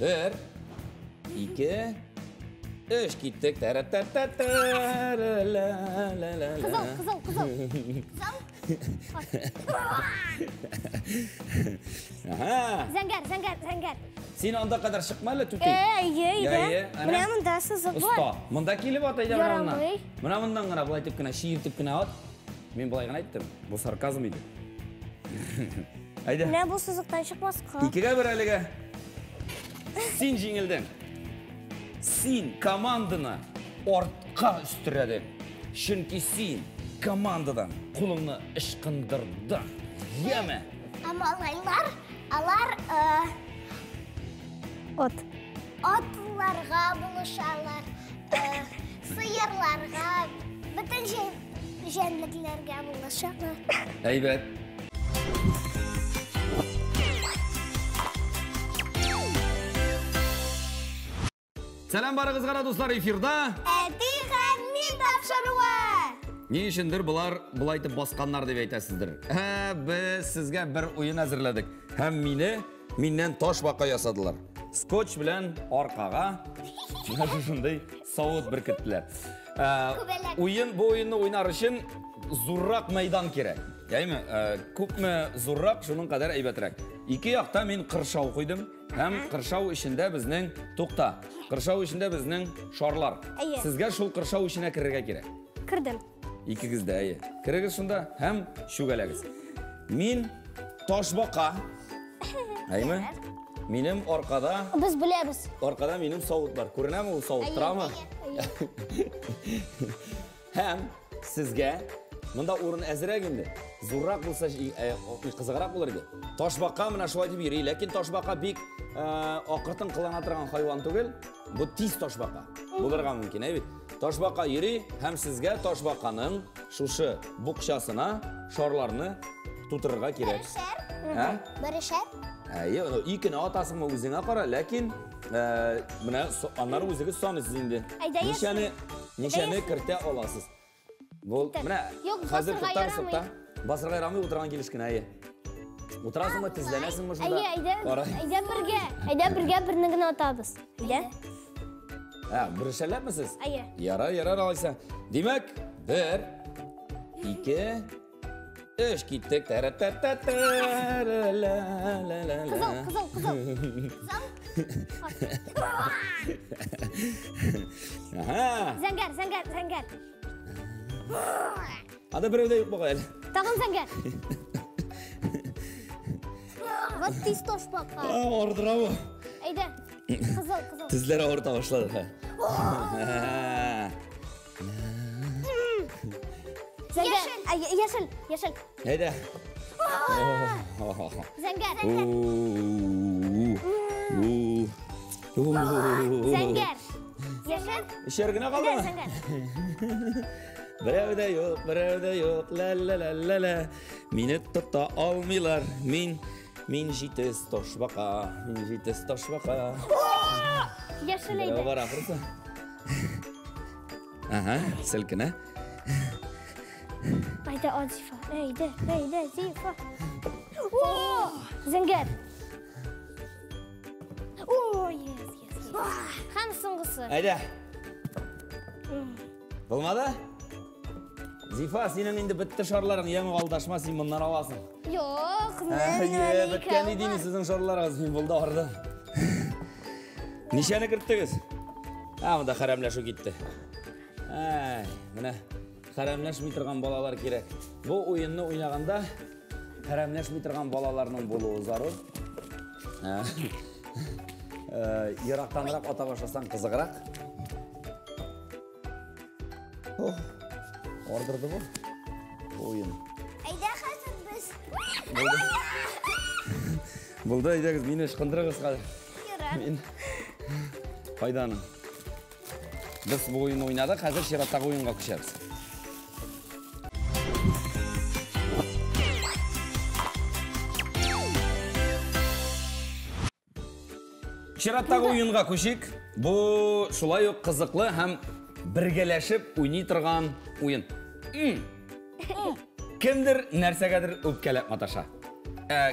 Бер, ике, өч, киттек. Кызыл, кызыл, кызыл. Ага. Зәңгәр, зәңгәр, зәңгәр. Син анда кадәр чыкма әле, түти. Әйе, әйдә. Менә монда сызык бар. Оста. Монда килеп ат, әйдә менә моннан. Ярамый. Менә моннан гына болай итеп кенә, чиертеп кенә ат. Мин болай гына әйттем. Бу сарказм иде. Әйдә. Менә бу сызыктан чыкмаска. 2-1 әлегә. Син җиңелдең. Син команданы артка өстерәдең. Чөнки син командадан кулыңны ычкындырдың. Яме. Ә малайлар, алар От. атларга булышалар, сыерларга, бөтен җәнлекләргә булышалар. Әйбәт. Сәлам барыгызга да, дуслар, эфирда. Әти һәм мин тапшыруы. Ни өчендер болар болай итеп басканнар дип әйтәсездер. Без сезгә бер уен әзерләдек. Һәм миннән таш бака ясадылар. Скотч белән аркага менә шушындый савыт беркеттеләр. Күбәләк. Бу уенны уйнар өчен зуррак мәйдан кирәк. Яйме? Күпме зуррак, шуның кадәр әйбәтрәк. Ике якта мин кыршау куйдым. Һәм кыршау эчендә безнең тукта. Кыршау эчендә безнең шарлар. Әйе. Сезгә шул кыршау эченә керергә кирәк. Кердем. Икегез дә, әйе. Керегез шунда һәм чүгәләгез. Мин ташбака. Әйме? Минем аркада Без беләбез. Аркада минем савыт бар. Күренәме ул савыт? Торамы? Һәм сезгә монда урын әзрәк инде. Зуррак булса, кызыграк булыр иде. Ташбака менә шулай дип йөри, ләкин ташбака бик акыртын кылана торган хайван түгел. Бу тиз ташбака булырга мөмкин, әй бит. Ташбака йөри һәм сезгә ташбаканың шушы букчасына шарларны тутырырга кирәк. Берешәр. Ә? Берешәр. Әйе, икене атасыңмы үзеңә кара, ләкин менә аннары үзегез саныйсыз инде. Әйдә, Ничәне, яшел. ничәне Әйдә, кертә аласыз? Бул, Китә. менә Юк, хәзер басырга туктагыз, ярамый. тукта. Басырга ярамый, утырган килеш кенә, әйе. Утырасыңмы, тезләнәсеңме шунда? Әйе, әйдә, Кара. әйдә бергә. Әйдә бергә берне генә атабыз. Әйдә. Ә, берешәләпме сез? Әйе. Ярар, ярар, алайса. Димәк, 1, 2, 3, киттек. Тә-рә-тә-тә-тә-рә-лә-лә-лә-лә. Кызыл, кызыл, кызыл. Кызыл. Аһа. Зәңгәр, зәңгәр, зәңгәр. Анда берәү дә юк бугай әле. Тагын зәңгәр. Вот тиз ташбака. А, ардыра бу. Әйдә. Кызыл, кызыл. Тезләр авырта башлады. Зәңгәр. Ай, яшел, яшел. Әйдә. Зәңгәр. Зәңгәр. Яшел. Өчәр генә калдымы? Зәңгәр. Берәү дә юк, берәү дә юк, ла-ла-ла-ла-ла. Мине тота алмыйлар. Мин җитез ташбака, мин җитез ташбака. Яшел Берәү әйдә. бар ахрысы. Ага, селкенә. Әйдә, ал, Зифа. Әйдә, әйдә, Зифа. О, зәңгәр. О, yes, yes, yes. Һәм соңгысы. Әйдә. Булмады? Зифа, синең инде бетте шарларың, яме алдашма, син моннан аласың. Юк, Әйе, менә беткән икәү иде инде бар. сезнең шарларыгыз, мин булды арды. Ничәне керттегез? Ә, монда хәрәмләшү китте. Әй, менә хәрәмләшми торган балалар кирәк. Бу уенны уйнаганда хәрәмләшми торган балаларның булуы зарур. Ерактанрак ата башласаң кызыграк. Ох, ардырды бу уен. Әйдә хәзер без. Булды. Булды, әйдәгез, мине ычкындырыгыз хәзер. Ярар. Мин кайданың? Без бу уенны уйнадык, хәзер чираттагы уенга күчәбез. Чираттагы уенга күчик. Бу шулай ук кызыклы һәм бергәләшеп уйный торган уен. Кемдер нәрсәгәдер үпкәләп маташа.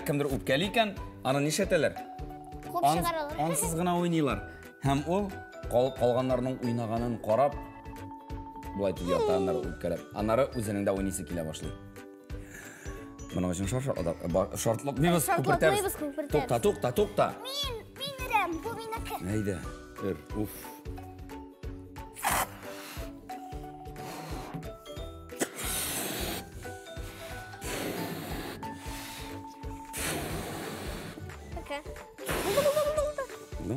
Кемдер үпкәли икән, аны нишләтәләр? Куып чыгаралар. Ансыз гына уйныйлар. Һәм ул калганнарның уйнаганын карап, болай итеп ята, аннары үпкәләп. Аннары үзенең дә уйныйсы килә башлый. Моның өчен шар шартлатмыйбыз, күпертәбез. Тукта, тукта, тукта. Мин өрәм, бу минеке. Әйдә, өр, уф. Булды, булды, булды, булды. Ну.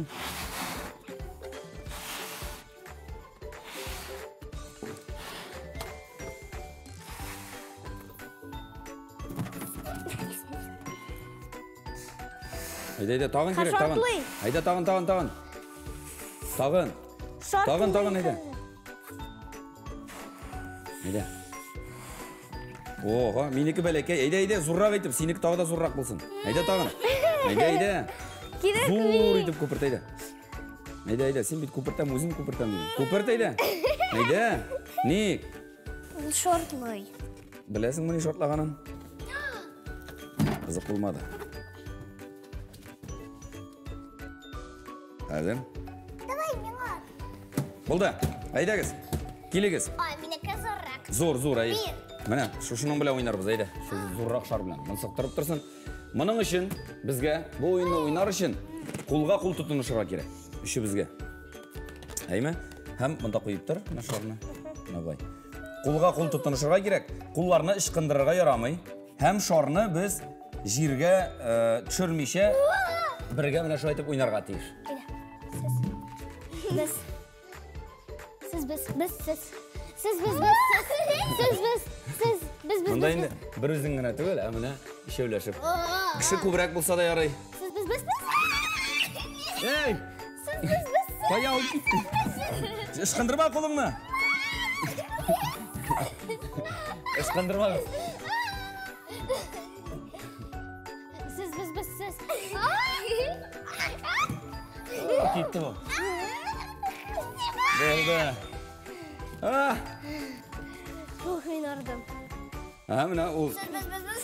Әйдә, әйдә, тагын кирәк, тагын. Шартлый. Әйдә, тагын, тагын, тагын. Тагын. Тагын, тагын, әйдә. Әйдә. Ого, минеке бәләкәй. Әйдә, әйдә, зуррак итеп, синеке тагы да зуррак булсын. Әйдә, тагын. Әйдә, әйдә. Кирәкми. Зур итеп күперт, әйдә. Әйдә, әйдә, син бит күпертәм, үзем күпертәм дидең. Күперт, әйдә. Әйдә. Ник? Ул шартлый. Беләсеңме ни шартлаганын? Кызык булмады. Хәзер. Давай миңа. Булды. Әйдәгез. Килегез. Ай, минеке зуррак. Зур, зур, әйе. Бир. Менә шушының белән уйнарбыз, әйдә. Шу зуррак шар белән. Моны сыктырып торсын. Моның өчен безгә бу уенны уйнар өчен кулга кул тотынышырга кирәк. Өчебезгә. Әйме? Һәм монда куеп тор, менә шарны. Менә болай. Кулга кул тотынышырга кирәк. Кулларны ычкындырырга ярамый. Һәм шарны без җиргә төшермичә бергә менә шулай итеп уйнарга тиеш. Сез. Без. Сез, без, без, сез. Сез, без, без, сез. Сез, без, сез, без, без, Монда без, инде бер үзең генә түгел, ә менә өчәүләшеп. без. Кеше күбрәк булса да ярый. Сез, без, без, без. Эй! Сез, без, без, сез. Кая алып киттең? Ычкындырма кулыңны. Ычкындырма. Сез, без, без, сез. Китте бу. Булды. А! Ух, мин ардым. Ага, менә ул. Сез, без, без, без.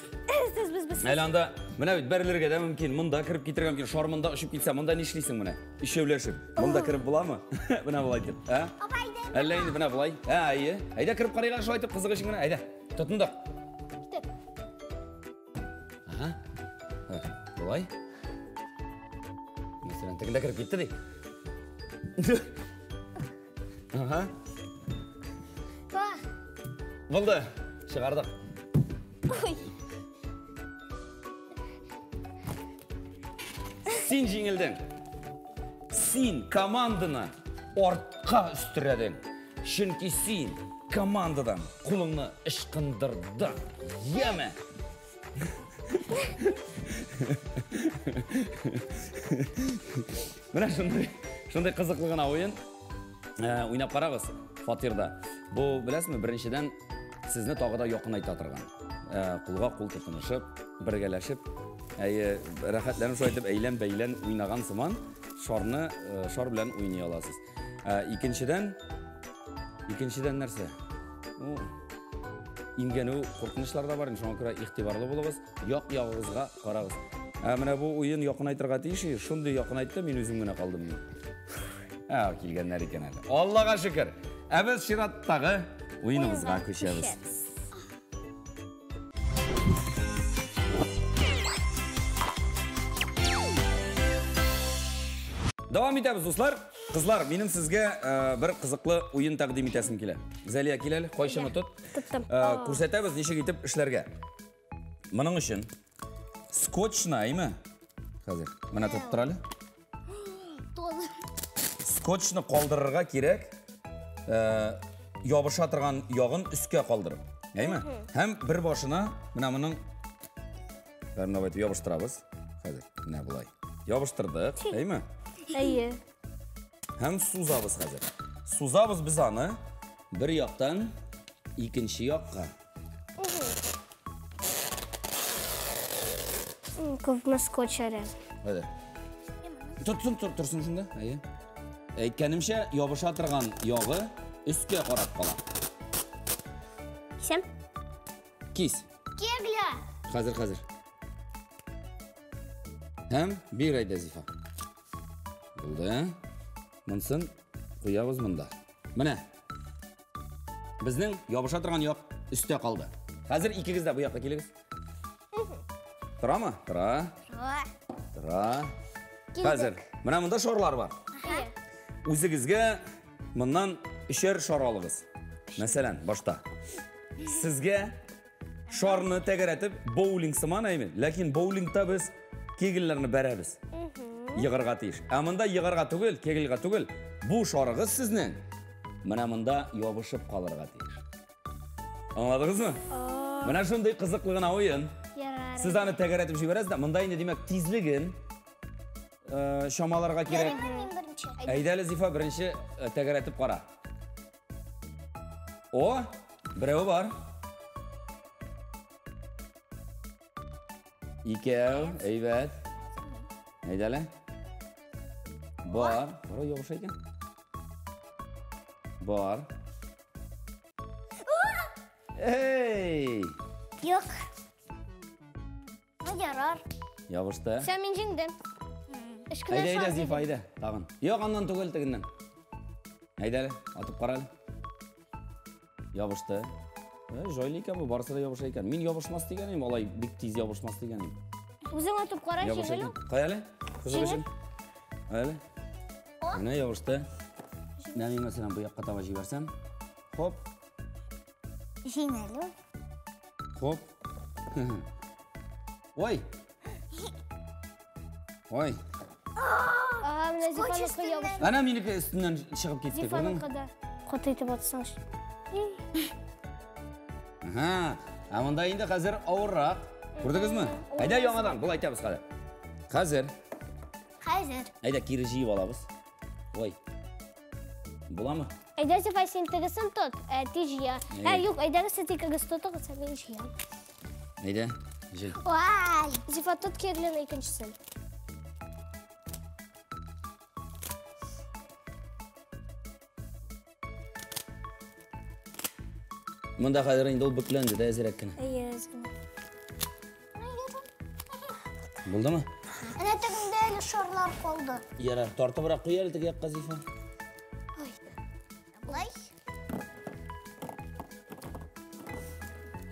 Сез, без, без. Әле анда менә бит бәрелергә дә мөмкин. Монда кереп китергә мөмкин. Шар монда очып китсә, монда нишлисең менә? Өчәүләшеп. Монда кереп буламы? Менә болай итеп. Ә? Апа, әйдә. Әллә инде менә болай. Ә, әйе. Әйдә кереп карыйк әле шулай итеп кызык өчен генә. Әйдә. Тотындык. Китеп. Ага. Болай. Мәсәлән, тегендә кереп китте ди. Ага. Ба. Булды. Чыгардык. Ой. Син җиңелдең. Син команданы артка өстерәдең. Чөнки син командадан кулыңны ычкындырдың. Яме? Менә шундый кызыклы гына уен. Уйнап карагыз фатирда. Бу, беләсезме, беренчедән сезне тагы да якынайта торган. Кулга кул тотынышып, бергәләшеп, әйе, рәхәтләнеп шулай итеп әйлән-бәйлән уйнаган сыман шарны шар белән уйный аласыз. Икенчедән, икенчедән нәрсә? Ну, имгәнү куркынычлар да бар, инде шуңа күрә игътибарлы булыгыз, як-ягыгызга карагыз. Менә бу уен якынайтырга тиеш, шундый якынайтты, мин үзем генә калдым. Ә, килгәннәр икән әле. Аллага шөкер. Ә без чираттагы уеныбызга күчәбез. Дәвам итәбез, дуслар. Кызлар, минем сезгә бер кызыклы уен тәкъдим итәсем килә. Зәлия, кил әле, кайчыны тот. Тоттым. Күрсәтәбез ничек итеп эшләргә. Моның өчен скотчны, әйме? Хәзер, менә тотып тор әле. Скотчны калдырырга кирәк, ябыша торган ягын өскә калдырып. Әйме? Һәм бер башына менә моның бәрне әйтеп ябыштырабыз. Хәзер, менә болай. Ябыштырдык, әйме? Әйе. Һәм сузабыз хәзер. Сузабыз без аны бер яктан икенче якка. Күпме скотч әле. Әйдә. Тотсын, торсын шунда. Әйе. Әйткәнемчә, ябыша торган ягы өскә карап кала. Кисәм? Кис. Кегля. Хәзер, хәзер. Һәм бир әйдә, Зифа. Булды. Монысын куябыз монда. Менә. Безнең ябыша торган як өстә калды. Хәзер икегез дә бу якка килегез. Торамы? Тора. Тора. Тора. Хәзер менә монда шарлар бар. Үзегезгә моннан өчәр шар алыгыз. Мәсәлән, башта. Сезгә шарны тәгәрәтеп боулинг сыман әйме, ләкин боулингта без кегельләрне бәрәбез. Йыгырга тиеш. Ә монда йыгырга түгел, кегельгә түгел. Бу шарыгыз сезнең менә монда ябышып калырга тиеш. Аңладыгызмы? Менә шундый кызыклы гына уен. Сез аны тәгәрәтеп җибәрәсез дә, монда инде димәк тизлеген чамаларга кирәк. Әйдә әле, Зифа, беренче тәгәрәтеп кара. О, берәү бар. Икәү, әйбәт. Әйдә әле. Бар. Бар, ябыша икән. Бар. Эй! Юк. Ну, ярар. Ябышты. Всё, мин җиңдем. Өч кенә Әйдә, әйдә, шар Зифа, әйдә. Тагын. Юк, аннан түгел, тегеннән. Әйдә әле, атып кара әле. Ябышты. Җайлы икән бу, барысы да ябыша икән. Мин ябышмас дигән идем, алай бик тиз ябышмас дигән идем. Үзең атып кара, Ябыша җиңел ул. икән. Кая әле? Кызык өчен. Кая әле? Менә ябышты. Менә мин, мәсәлән, бу якка таба җибәрсәм. Хоп. Җиңел ул. Хоп. Ой. Ой. Ага, менә Зифаныкы ябышты. Әнә минеке өстеннән чыгып китте, күрдеңме? Зифаныкы да. Каты итеп атсаң. Ага. Ә монда инде хәзер авыррак. Күрдегезме? Әйдә яңадан, болай итәбез хәзер. Хәзер. Хәзер. Әйдә кире җыеп алабыз. Ой. Буламы? Әйдә, Зифа, син тегесен тот, әти җыя. Ә, юк, әйдәгез сез икегез тотыгыз, ә мин җыям. Әйдә, җый. Ой. Зифа, тот кеглене икенчесен. Монда хәзер инде ул бөкләнде дә әзрәк кенә. Әйе, әз генә. Булдымы? Әнә тегендә әле шарлар калды. Ярар, тартыбрак куй әле теге якка, Зифа. Ой. Болай.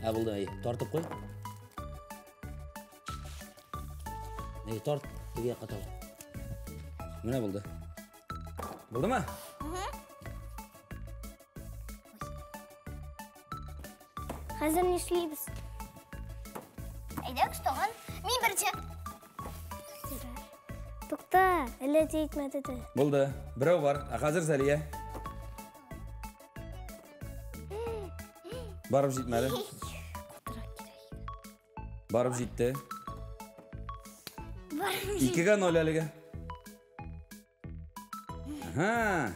Ә, булды, әйе. Тартып куй. Әйе, тарт, теге якка таба. Менә булды. Булдымы? Хәзер нишлибез? Әйдәгез тагын. Мин беренче. Тукта, әллә ти әйтмәде дә. Булды. Берәү бар. Ә хәзер Зәлия. Барып җитмәде. Катырак кирәк. Барып җитте. Икегә ноль әлегә. Ага.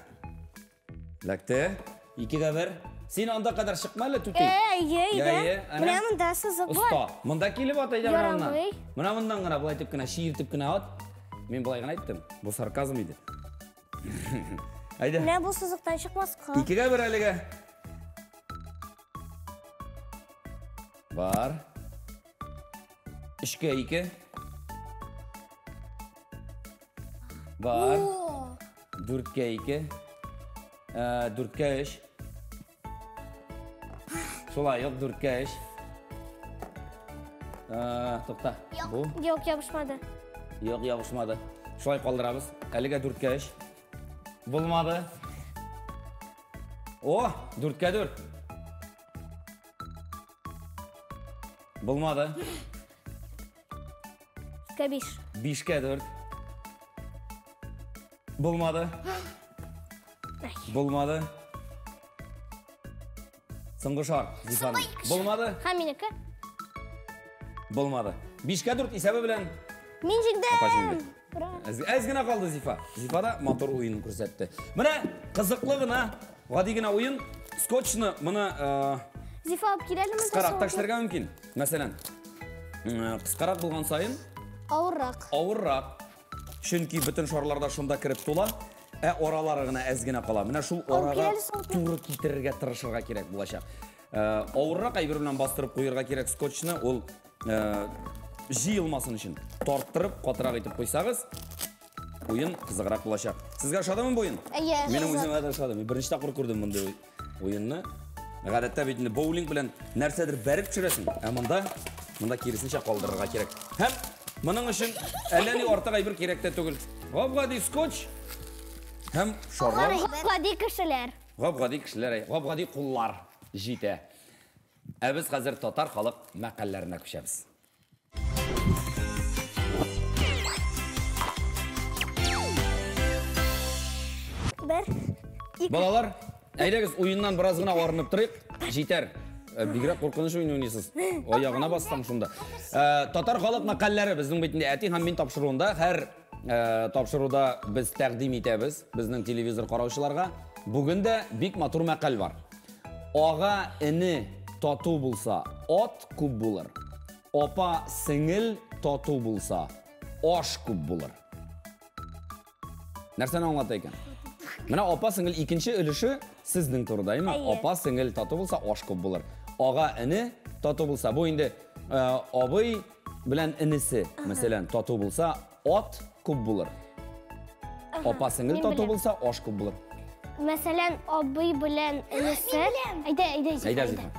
Ләкте. Икегә бер. Син анда кадәр чыкма әле, түти. Әйе, әйдә. Әйе, әнә. Менә монда сызык бар. Оста. Монда килеп ат, әйдә менә моннан. Ярамый. Менә моннан гына болай итеп кенә чиертеп кенә ат. Мин болай гына әйттем. Бу сарказм иде. Әйдә. Менә бу сызыктан чыкмаска. Икегә бер әлегә. Бар. Өчкә ике. Бар. Дүрткә ике. Дүрткә өч. Шулай, юк, дүрткә өч. Тукта. Бу? Юк, ябышмады. Юк, ябышмады. Шулай калдырабыз. Әлегә дүрткә өч. Булмады. О, дүрткә дүрт. Булмады. Дүрткә биш. Бишкә дүрт. Булмады. Булмады. Соңгы шар. Зифаның. Булмады. Һәм минеке. Булмады. Бишкә дүрт исәбе белән Мин җиңдем. Апа җиңде. Ура. Әз генә калды Зифа. Зифа да матур уен күрсәтте. Менә кызыклы гына, гади генә уен. Скотчны моны Зифа алып килә әле монда кыскарак та соңгы. эшләргә мөмкин. Мәсәлән, кыскарак булган саен Авыррак. Авыррак. Чөнки бөтен шарлар да шунда кереп тула, ә аралары гына әз генә кала. Менә шул Алып арага килә әле соңгы. туры китерергә тырышырга кирәк булачак. Авыррак әйбер белән бастырып куярга кирәк скотчны, ул җыелмасын өчен. Тарттырып, катырак итеп куйсагыз, уен кызыграк булачак. Сезгә ошадымы бу уен? Әйе. Минем үземә дә ошады. Мин беренче тапкыр күрдем мондый уенны. Гадәттә бит инде боулинг белән нәрсәдер бәреп төшерәсең, ә монда монда киресенчә калдырырга кирәк. Һәм моның өчен әллә ни артык әйбер кирәк тә түгел. Гап-гади скотч һәм шарлар. Гади кешеләр. Гап-гади кешеләр, гап-гади куллар җитә. Ә без хәзер татар халык мәкальләренә күчәбез. Бер, ике. Балалар, әйдәгез уеннан бераз гына арынып торыйк. Җитәр. Бигрәк куркыныч уен уйныйсыз. Аягына бассаң шунда. Татар халык мәкальләре безнең бит инде әти һәм мин тапшыруында һәр тапшыруда без тәкъдим итәбез безнең телевизор караучыларга. Бүген дә бик матур мәкаль бар. Ага эне тату булса, ат күп булыр. Апа сеңел тату булса, аш күп булыр. Нәрсәне аңлата икән? Менә апа сеңел икенче өлеше сезнең турыда, әйме? Апа сеңел тату булса, аш күп булыр. Ага эне тату булса, бу инде абый белән энесе, мәсәлән, тату булса, ат күп булыр. Апа сеңел тату булса, аш күп булыр. Мәсәлән, абый белән энесе. Әйдә, әйдә, Әйдә, Зифа.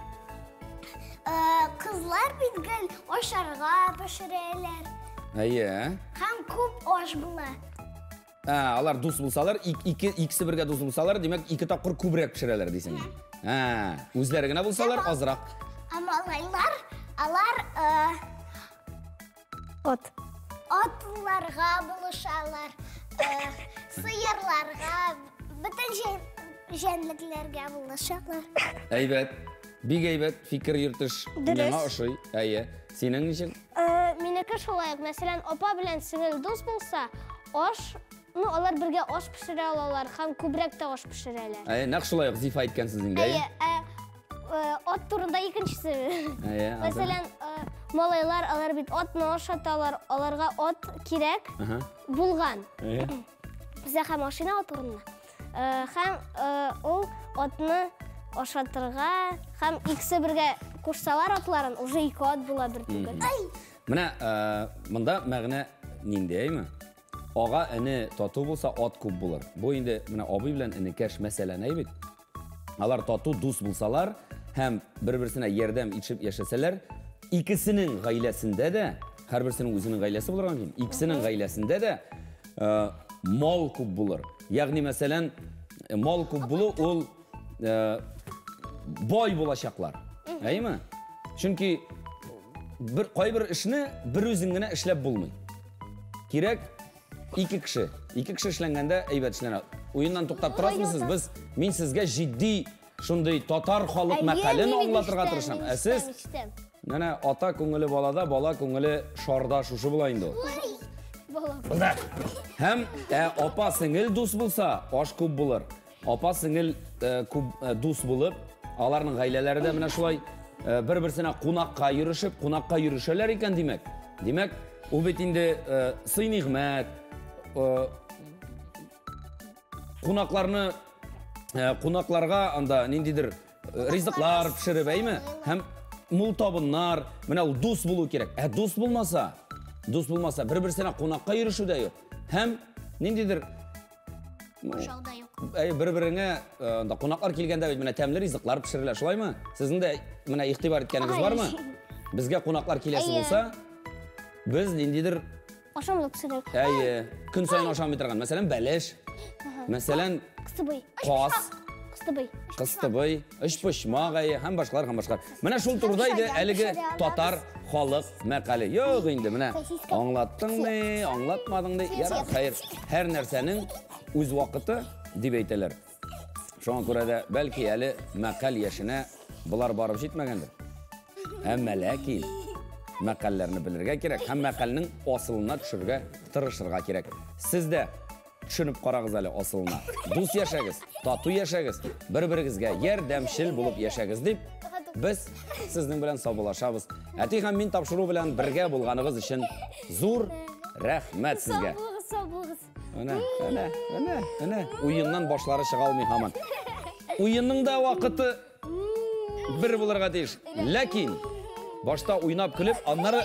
Кызлар бит гел ашарга пешерәләр. Әйе. Һәм күп аш була. Ә, алар дус булсалар, икесе бергә дус булсалар, димәк, ике тапкыр күбрәк пешерәләр дисең. Ә, үзләре генә булсалар, азрак. Ә малайлар, алар Ат. Атларга булышалар, сыерларга, бөтен җәнлекләргә булышалар. Әйбәт. Бик әйбәт фикер йөртеш. Миңа ошый. Әйе. Синең ничек? Минеке шулай ук. Мәсәлән, апа белән сеңел дус булса, аш, ну, алар бергә аш пешерә алалар һәм күбрәк тә аш пешерәләр. Әйе, нәкъ шулай ук Зифа әйткәнсез инде. Әйе, ат турында икенчесе. Әйе. Мәсәлән, малайлар, алар бит атны ашаталар, аларга ат кирәк булган. Әйе. Бездә һәм машина ат урынына. Һәм ул атны ашатырга һәм икесе бергә кушсалар атларын, уже ике ат була бер түгел. Менә монда мәгънә нинди, әйме? Ага эне тату булса, ат күп булыр. Бу инде менә абый белән энекәш мәсәлән, әй бит. Алар тату дус булсалар һәм бер-берсенә ярдәм итеп яшәсәләр, икесенең гаиләсендә дә, һәрберсенең үзенең гаиләсе булырга мөмкин, икесенең гаиләсендә дә мал күп булыр. Ягъни, мәсәлән, мал күп булу ул бай булачаклар. Әйеме? Чөнки бер кайбер эшне бер үзең генә эшләп булмый. Кирәк ике кеше. Ике кеше эшләнгәндә әйбәт эшләнә. Уеннан туктап торасызмы сез? Без мин сезгә җитди шундый татар халык мәкален аңлатырга тырышам. Ә сез менә ата күңеле балада, бала күңеле шарда шушы була инде ул. Бала. Һәм апа сеңел дус булса, аш күп булыр. Апа сеңел күп дус булып, аларның гаиләләре дә менә шулай бер-берсенә кунакка йөрешеп, кунакка йөрешәләр икән, димәк. Димәк, ул бит инде сый-нигъмәт, кунакларны кунакларга анда ниндидер ризыклар пешереп, әйме? Һәм мул табыннар, менә ул дус булу кирәк. Ә дус булмаса, дус булмаса, бер-берсенә кунакка йөрешү дә юк. Һәм ниндидер Ашау да юк. Әй, бер-береңә анда кунаклар килгәндә бит менә тәмле ризыклар пешерелә, шулаймы? Сезнең дә менә игътибар иткәнегез бармы? Безгә кунаклар киләсе булса, без ниндидер ашамлык пешерәбез. Әйе, көн саен ашамый торган. Мәсәлән, бәлеш. Мәсәлән, кыстыбый. Каз. Кыстыбый. Кыстыбый, өчпочмак, әйе, һәм башкалар, һәм башкалар. Менә шул турыда иде әлеге татар халык мәкале. Юк инде, менә аңлаттың ни, аңлатмадың ни. Ярар, хәер, һәр нәрсәнең үз вакыты дип әйтәләр. Шуңа күрә дә бәлки әле мәкаль яшенә болар барып җитмәгәндер. Әмма ләкин мәкальләрне белергә кирәк һәм мәкальнең асылына төшергә тырышырга кирәк. Сез дә төшенеп карагыз әле асылына. Дус яшәгез, тату яшәгез, бер-берегезгә ярдәмчел булып яшәгез дип без сезнең белән саубуллашабыз. Әти һәм мин тапшыру белән бергә булганыгыз өчен зур рәхмәт сезгә. Сау булыгыз, сау булыгыз. Әнә, әнә, әнә, әнә. Уеннан башлары чыга алмый һаман. Уенның да вакыты бер булырга тиеш. Ләкин башта уйнап көлеп, аннары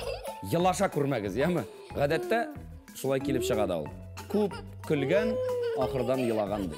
елаша күрмәгез, яме? Гадәттә шулай килеп чыга да ул. Күп көлгән, ахырдан елаган ди.